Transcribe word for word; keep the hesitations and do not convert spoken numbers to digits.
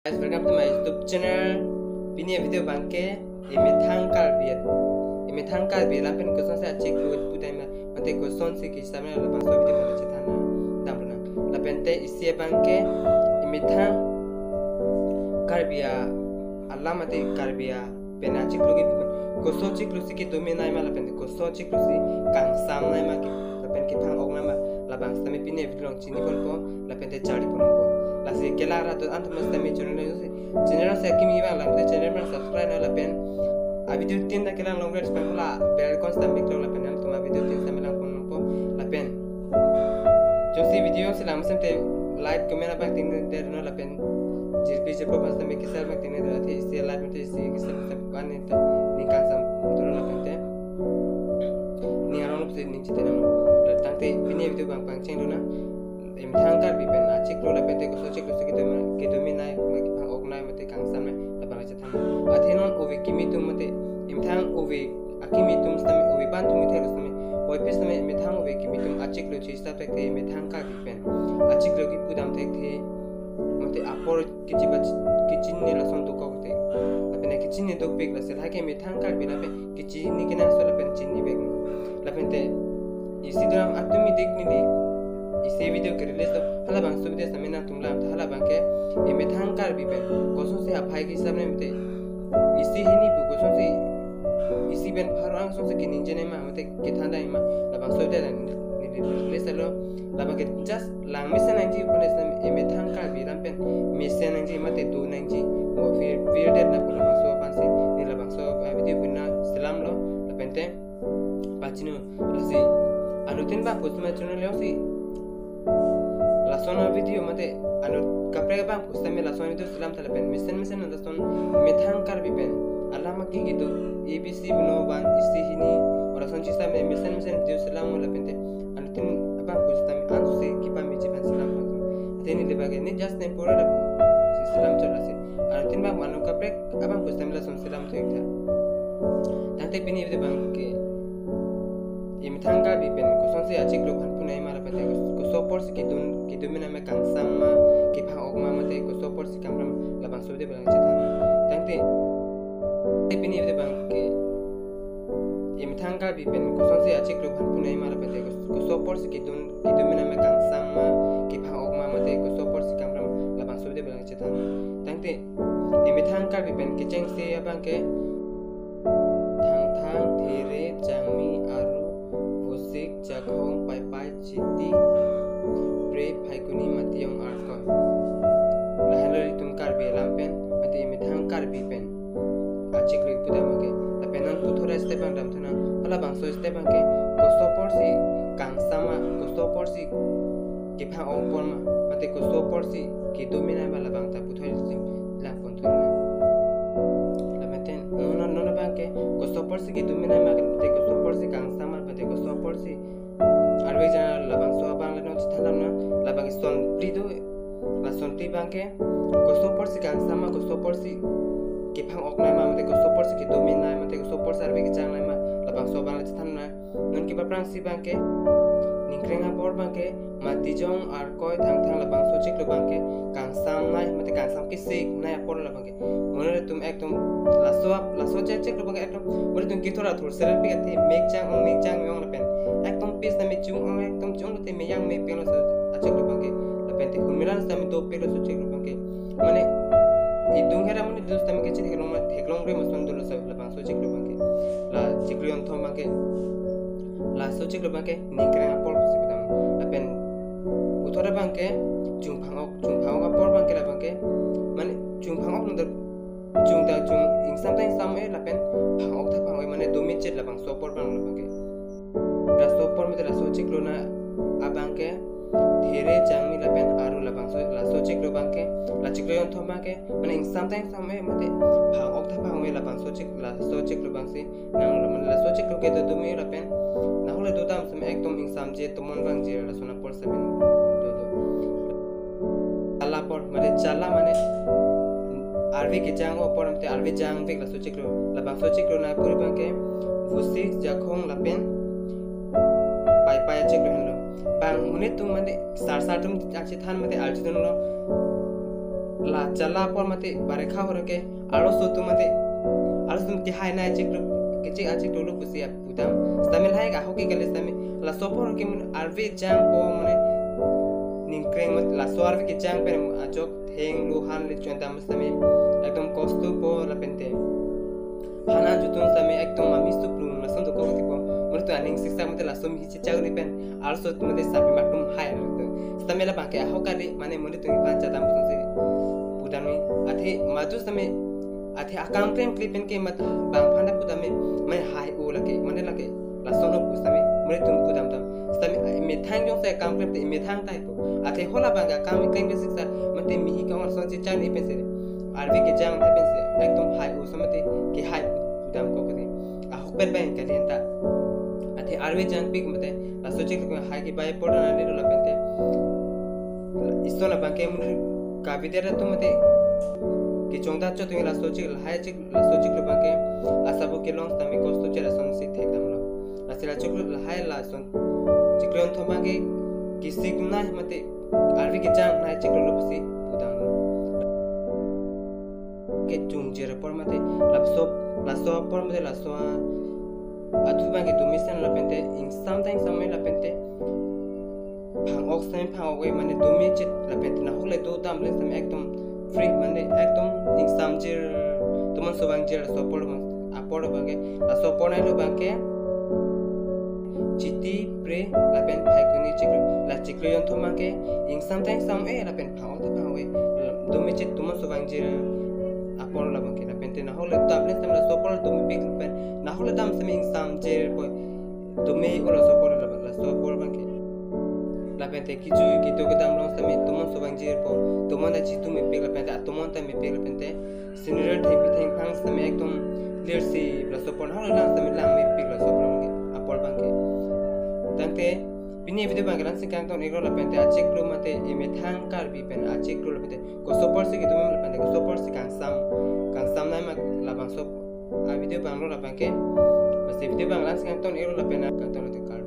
Guys, welcome to my YouTube channel. Pini video abangke emethang Karbi at, emethang Karbi alam pen kosonsi achiklo pu time mate kosonsi kisam na labangso video pen chethan dampo nang. Lapente isi abangke emethang Karbi alam mate Karbi pen achiklo kipu pen koso chiklo si kedo me nai ma lapente koso chiklo si kangsam nai ma ke lapen kephang ok nai ma labang sitame pini video along chini ponpo lapente charli ponpo. Lasi kelang rat antum sitame channel si channel si akimi abang lapente channel abang subscribe nai lapen a video tin ta kelang long res pang la bell icon sitame klik lapen nangtum a video tin sitame lang ponpo lapen jongsi video si lang sitame like comment abang ting der no lapen jirpi jirpo abang sitame kisar abang ting der athe isi like mate isi kisar sitame pan ni ta ning kangsam dolo lapente ning arong lup si ning chitenam. Tangte pini video abang pangcheng dona. Emethang Karbi pen achiklo lapente koso chiklo si kedo me, kedo me nai ma kephang ok nai mate kangsam nai labang chethan. Athe non ove kimi atum mate emethang ove akimi atum sitame ove ban atum ithelo sitame oi pis sitame emethang ove kimi atum achiklo chista thekthe emethang Karbi pen achiklo kipu dam thekthe mate apor kechiba kichinine lason dokok te. Lapen kichinine dokpik lasi lake emethang Karbi lapen kichini kenangsot lapen chinibek. Lapente isi dam atum idik nili isi video ke release do halabangso video sitame nangtum lam ta halabangke emethang Karbi pen kosonsi aphai kisam ne mate isi hini pu kosonsi isi pen pharo angsong si keningje ne ma mate kethan dai ma labangso video nili release lo labangke just lang mesen nangji pu ne sitame emethang Karbi alam pen mesen nangji mate do nangji mo fir fir det na pu labangso aphansi ne labangso a video pu na selam lo lapente pachinu lasi anuttin abang pu sitame channel along si lason a video mate anu kaprek abang pu sitame lason video selam ta lapen mesen mesen lason emethang Karbi pen alam aki kedo A B C buno ban isi hini ora son chista me mesen mesen video selam mo lapente anuttin abang pu sitame ansi kipa meji ban selam mo. Athe neli bage ne just temporary apu si selam chot lasi anuttin abang anu kaprek abang pu sitame lason selam to iktha. Tangte pini video abangke emethang Karbi pen kosonsi achiklo aphan pu nai ma lapente koso apor si kedo kedo me nai ma kangsam ma kephang ok ma mate koso apor si kamram labangso video abang chethan. Tangte pini video abangke emethang Karbi pen kosonsi achiklo aphan pu nai ma lapente koso apor si kedo kedo me nai ma kangsam ma kephang ok ma mate koso apor si kamram labangso video abang chethan. Tangte emethang Karbi pen kechengsi abangke Thangthang, There, Jangmi, Aru, Vosik, Jakhong, Paipai, Chiti, Phre, Phaikuni, Matijong, Arkoi. Lahenlo itum Karbi alam pen mate emethang Karbi pen achiklo kipu dam ke lapen non puthot step abang damthu nang halabangso step abangke koso apor si kangsam ma koso apor si kephang ok apor ma mate koso apor si kedo me nai ma labang ta puthot lang pon thur na. Lapen non non non abangke koso apor si kedo me nai ma mate koso apor si kangsam ma mate koso apor si arve jana labangso abang le non chethan dam na labang son phli do lason phli abangke koso apor si kangsam ma koso apor si kephang ok nai ma mate koso apor si kedo me nai mate koso apor si arve kechang nai ma labangso abang le chethan na. Non kiba prang si abangke ningkreng apor abangke Matijong, Arkoi, Thangthang labangso chiklo abangke kangsam nai mate kangsam kesik nai apor labangke. Monit atum ekdom laso ap laso chek chiklo abangke ekdom monit atum kethor athor serat pi athe mek chang ong mek chang ong lapen ekdom pis na me chung ong ekdom chung te me yang me peng laso achiklo abangke lapente hunmilan sitame dopik laso chiklo abangke. Mane idung hera monit dus tame kechin theklong theklong re mason dolo sa labangso chiklo abangke. La chiklo yonthom abangke laso chiklo abangke ningkreng apor si pu dam. Lapen puthot abangke chungphang ok chungphang ok apor abangke labangke mane chungphang ok nang chung ta chung ingsam ta ingsam e lapen phang ok ta phang ok mane do me chit labangso apor abang labangke. Laso apor mate laso chiklo na abangke There, Jangmi lapen Aru labangso laso chiklo abangke la chiklo yonthom abangke mane ingsam ta ingsam e mate phang ok ta phang ok labangso chik laso chiklo abangsi nang mane laso chiklo kedo do me lapen nahole do dam sitame ekdom ingsamji tomon vangji lason apor sitame do do. Chala apor mane chala mane arve kejang apor mate arve jangvek laso chiklo labangso chiklo na puri abangke Vosik, Jakhong lapen Paipai chiklo henlo. Bang monit atum mane sar sar atum achethan mate arjudunlo La chala apor mate barekha ahormu ke arloso atum mate, arloso atum kehai nai chiklo, kechik achiklo lo pusi pudam. Sitame lahai ahok ke kali sitame laso apor ke mun arve jangpo mane ningkreng mate laso arve kejang pen ajok thenglo han le chon dam sitame ekdom kosto po lapente. Han anjutun sitame ekdom mami suplung lason dokok tipo. Mane tu aning siksak mate laso mi hiche chak ni pen arloso atum mate sapi matum hai tu. Sitame labang ke ahok kali mane mane tu pan chadam pusi pudam ni. Athe madu sitame athe akam klem klem pen ke mat bang aphan ta pudam ni mane hai o lake mane lake lason lo pu sitame mane tu pudam dam. Sitame methang jongsi akam klem te methang tai po. Athe hala abang ke akam klem ke siksa mate mihi ke ong lason si chan ni pensi arve kejang hai pensi ekdom hai o sitame te kehai pudam kok kali. Ahok pen bang kali anta. Athe arve jangpik mate laso chiklo hai ke bai pordon ani lo lapente. Ison abang ke mun kavidet atum mate kechongdat chot laso chik lahai chik laso chiklo abang ke asabo kelong sitame kosto che lason si thekdamlo. Lasi la chiklo lahai lason chiklo yonthom abang ke kesik nai mate arve kejang nai chiklo lo pusi pudamlo. Kechungjir apor mate laso laso apor mate laso a- athu abang ke dumi sen lapente ingsam ta ingsam me lapente phang-ok sitame phang-ok e mane dumi chit lapente nahok le do dam le sitame ekdom free mane ekdom ingsamjir tumon so vangjir laso apor abang apor abang ke laso apor nai lo abang ke Chiti, Phre lapen Phaikuni chiklo la chiklo yonthom abang ke ingsam ta ingsam e lapen phang-ok ta phang-ok e dumi chit tumon so vangjir apor labang ke lapente nahok le dam le sitame laso apor dumi pik pen nahok le dam sitame ingsamjir po dumi o laso apor la laso apor abang ke. Lapente kejui kedo kedam along sitame tumon so vangjir po tumon ta chitu mepik lapente atumon ta mepik lapente senior thengpi thengphang sitame ekdom lir si laso apor nahok le lang sitame lang mepik laso apor abang ke apor abang ke. Tangte pini video abang ke la-ansi kangton iklo lapente achiklo mate emethang Karbi pen achiklo lapente koso apor si kedum lapente koso apor si kangsam kangsam nai ma labangso a video abang lo labang ke. Lasi video abang la-ansi kangton iklo lapen kangton lo te kar